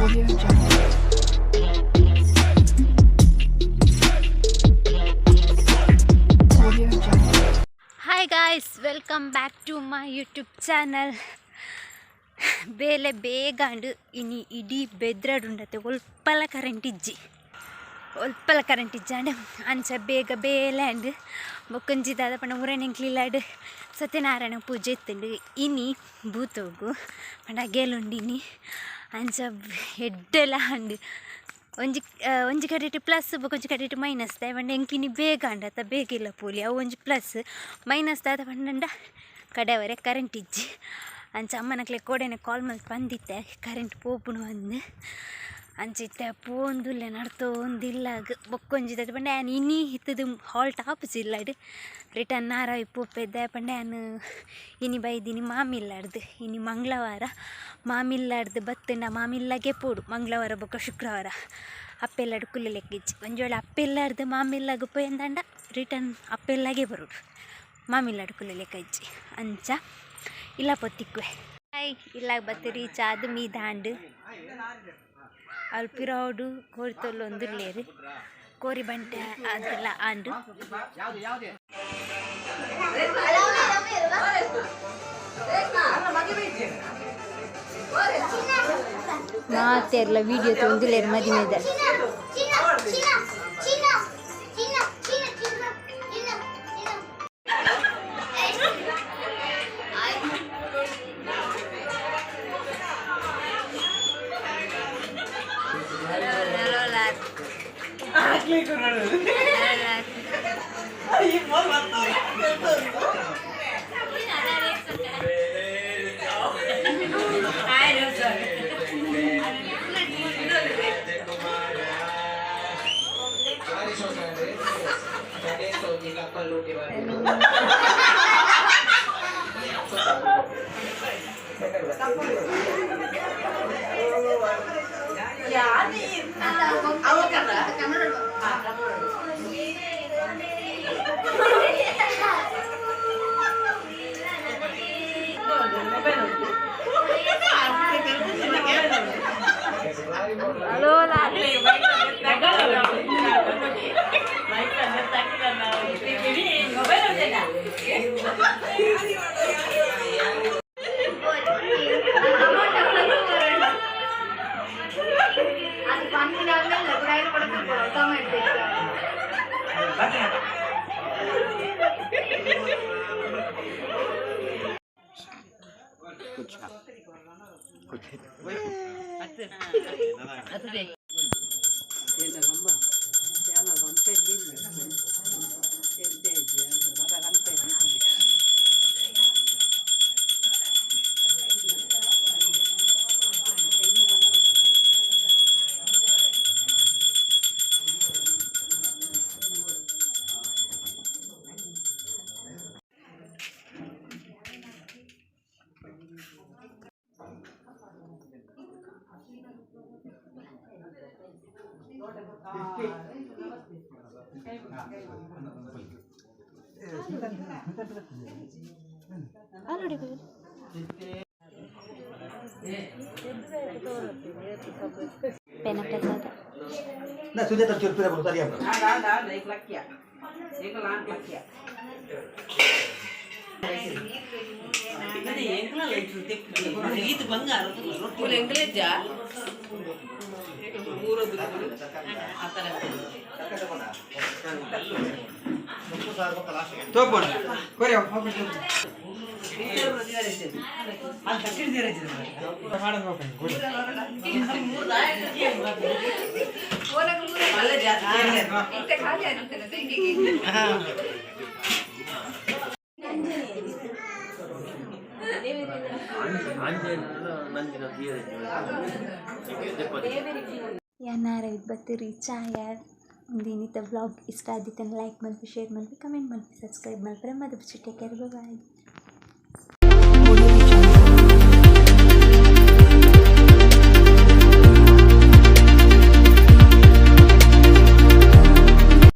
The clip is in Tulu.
Audio Jungle. Audio Jungle. Hi guys, welcome back to my YouTube channel. ಬೇಲೆ ಬೇಗಾಂಡು ಇನಿ ಇಡೀ ಬೆದ್ರಡುಂಡತೆ ಒಲ್ಪಲ ಕರೆಂಟ್ ಇಜ್ಜಿ, ಒಲ್ಪಲ ಕರೆಂಟ್ ಇಜ್ಜಾಂಡ್. ಅಂಚ ಬೇಗ ಬೇಲೆ ಅಂಡ್ ಬೊಕ್ಕೊಂಜಿ ದಾದ ಪಂಡ ಉರಣೆಂಕ್ಲಿಲಾಡ್ ಸತ್ಯನಾರಾಯಣ ಪೂಜೆ ಇತ್ತುಂಡು ಇನಿ ಬೂತೋಗು ಪಂಡ ಅಗೇಲುಂಡು ಇನಿ. ಅಂಚ ಎಡ್ಡೆಲ ಅಂಡ್ ಒಂಜಿ ಒಂಜಿ ಕಡೆಟ್ ಪ್ಲಸ್ ಬೊಕೊಂಜಿ ಕಡೆಟ್ ಮೈನಸ್. ದಾಯೆ ಪಂಡ ಎಂಕಿನಿ ಬೇಗ ಅಂಡತ ಬೇಗ ಇಲ್ಲ ಪೋಲಿ, ಅವು ಒಂಜಿ ಪ್ಲಸ್. ಮೈನಸ್ ದಾದ ಪಂಡಂಡ ಕಡೆವರೆ ಕರೆಂಟ್ ಇಜ್ಜಿ. ಅಂಚ ಅಮ್ಮನಕ್ಲೆ ಕೋಡೆನೆ ಕಾಲ್ ಮಲ್ತ್ ಪಂದಿತ್ತೆ ಕರೆಂಟ್ ಪೋಪುನು ಅಂದ್. ಅಂಚ ಇತ್ತೆ ಪೋಂದುಲ್ಲೆ ನಡ್ತೊಂದಿಲ್ಲಾಗ. ಬೊಕ್ಕೊಂಜಿ ದಾದ ಪಂಡ ಯಾನ್ ಇನಿ ಇತ್ತದು ಹಾಲ್ಟ್ ಆಪುಜಿ ಇಲ್ಲಾಡ್, ರಿಟರ್ನ್ ನಾರಾವಿ ಪೋಪೆ. ದಾಯೆ ಪಂಡ ಯಾನ್ ಇನಿ ಬೈದಿನಿ ಮಾಮಿಲ್ಲಾಡ್ದು. ಇನಿ ಮಂಗಳವಾರ, ಮಾಮಿಲ್ಲಾಡ್ದು ಬತ್ತುಂಡ ಮಾಮಿಲ್ಲಾಗೆ ಪೋಡು. ಮಂಗಳವಾರ ಬೊಕ್ಕ ಶುಕ್ರವಾರ ಅಪ್ಪೆಲ್ಲಾಡ್ ಕುಲ್ಲುಲೆಕ್ಕ ಇಜ್ಜಿ. ಒಂಜಿ ವೇಳೆ ಅಪ್ಪೆಲ್ಲಾಡ್ದು ಮಾಮಿಲ್ಲಾಗ ಪೋಯಂದಾಂಡ ರಿಟರ್ನ್ ಅಪ್ಪೆಲ್ಲಾಗೆ ಬರೋಡು, ಮಾಮಿಲ್ಲಾಡ್ ಕುಲ್ಲುಲೆಕ್ಕ ಇಜ್ಜಿ. ಅಂಚ ಇಲ್ಲ ಪೊತ್ತಿಕ್ವೆ ಹಾಯ್ ಇಲ್ಲಾಗ ಬತ್ತು ರೀಚ್ ಆದ್ ಮೀದಾಂಡು. ಅಲ್ಪ ಪಿರವುಡು ಕೋರಿ ತೊಲ್ಲೊಂದುಲ್ಲೆರ್, ಕೋರಿ ಬಂಟೆ ಅದೆಲ್ಲ ಆಂಡ್. ಮಾತೆರ್ಲ ವಿಡಿಯೋ ತೂವೊಂದುಲ್ಲೆರ್ ಮದಿಮೆದ. ಪೆನ ಪ್ರಸಾದ. ಸುಜಾತ ಚೂರು ಸರಿಯಾದ. ಯಾನಾರ ಬತ್ತಿರಿ ಚಾಯ. ಒಂದಿನಿತ ವ್ಲಾಗ್ ಇಷ್ಟ ಆದಿತ್ತಂಡ ಲೈಕ್ ಮಲ್ಪಿ, ಶೇರ್ ಮಲ್ಪಿ, ಕಮೆಂಟ್ ಮಲ್ಪಿ, ಸಬ್ಸ್ಕ್ರೈಬ್ ಮಲ್ಪರೆ ಮದಪುಜಿ. Take care, bye.